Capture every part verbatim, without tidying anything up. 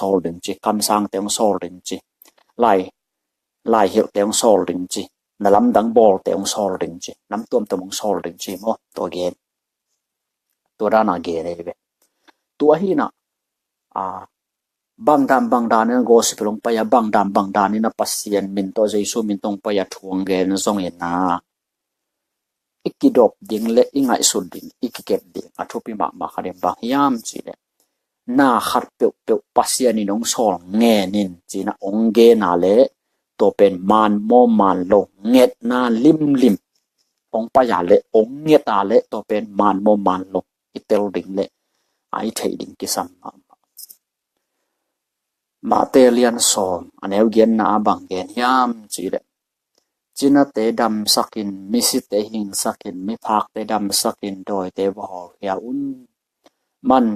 sawl ding ci, kamsangte hong sawl ding ci, lai, laihilhte hong sawl ding ci, na lamdang bawlte hong sawl ding ci, nam tuamtuam hong sawl ding ci maw, tua gen. Tua dana gen ei ve. Tua hi na, a, bangdan bangdan in a gospel hong pai a, bangdan bangdan in a Pasian min tawh, Jesu min tawh hong pai a, thu hong gen zongin a, i kidop ding le i ngaihsut ding, i kikep ding a thupi mahmah khat in bang hiam cih leh, na khat peuhpeuh Pasian in hong sawl ngen in ci-in a hong gen a leh, tua pen man maw man lo, ngetna limlim hong pai a leh, hong nget a leh, tua pen man maw man lo i tel ding le a i theih ding kisam mahmah. Mate lian sawm, a neu giatna ah bang gen hiam cih leh, cinate damsak in, misite hingsak in, miphakte damsak in, dawite va hawlkhia un. Man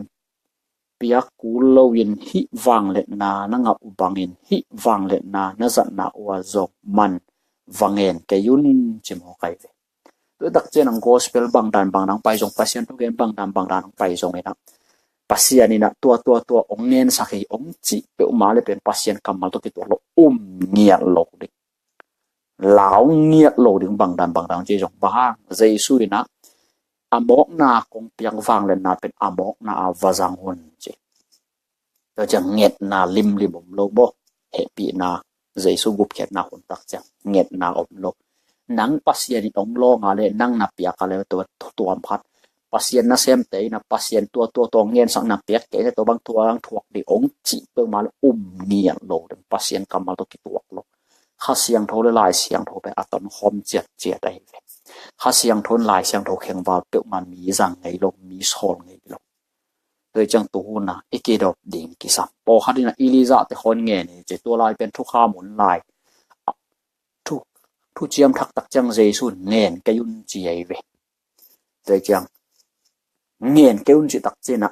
piak kul loin hih vangliatna na ngah uh bangin, hih vangliatna na zatna uh ah zong man va ngen kei un, ci mawk ahi ve. Tua tak ciang gospel bangdan bangdan hong pai zong, Pasian thugen bangdan bangdan hong pai zong in a, Pasian in a tua, tua, tua hong ngensak hi hong cih peuhmah le pen Pasian kammal tawh kituak lo, um ngiat lo ding, lau ngiat lo ding, bangdan bangdan hong ci zong. Bang hang? Jesu in a, a mawkna kong piak vangliatna pen a mawkna ah va zang un, ci. Tua ciang ngetna limlim om lo maw? Hehpihna, Jesu gupkhiatna hun tak ciang ngetna om lo. Nang Pasian in hong lawng a leh, nang na piak a leh, tua tuam khat, Pasian nasemte in a, Pasian tua, tua, tua hong ngensak, na piak kei leh tua bang tua hong thuak ding, hong cih peuhmah le um ngiat lo ding, Pasian kammal tawh kituak lo. Kha Siangtho le Lai Siangtho pen a tonkhawm ciatciat ahi ve. Kha Siangtho in Lai Siangtho khengval peuhmah mi zang ngei lo, mi sawl ngei lo. Tua hi ciang tu hun a i kidop ding kisam. Pawlkhat in a Elijah te khawng ngen hi ci, tua lai pen thukham hun lai. Thu, thuciam thak tak ciang Jesu in ngen kei un ci ahi ve. Tua hi ciang ngen kei un cih tak ciang a,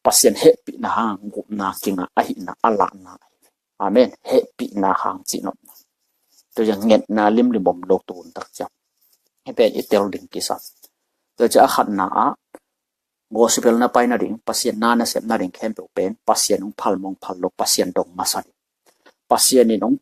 Pasian hehpihna hang gupna kinga ahihna a lahna ahi ve. Amen. Hehpihna hang cih nopna. Tua hi ciang ngetna limlim om lo tu hun tak ciang. Hih pen i tel ding kisam. Tua hi ciang a khatna ah, gospel na pai nading, Pasian na na sep nading khempeuh pen Pasian hong phal maw hong phal lo, Pasian dong masa ding. Pasian in hong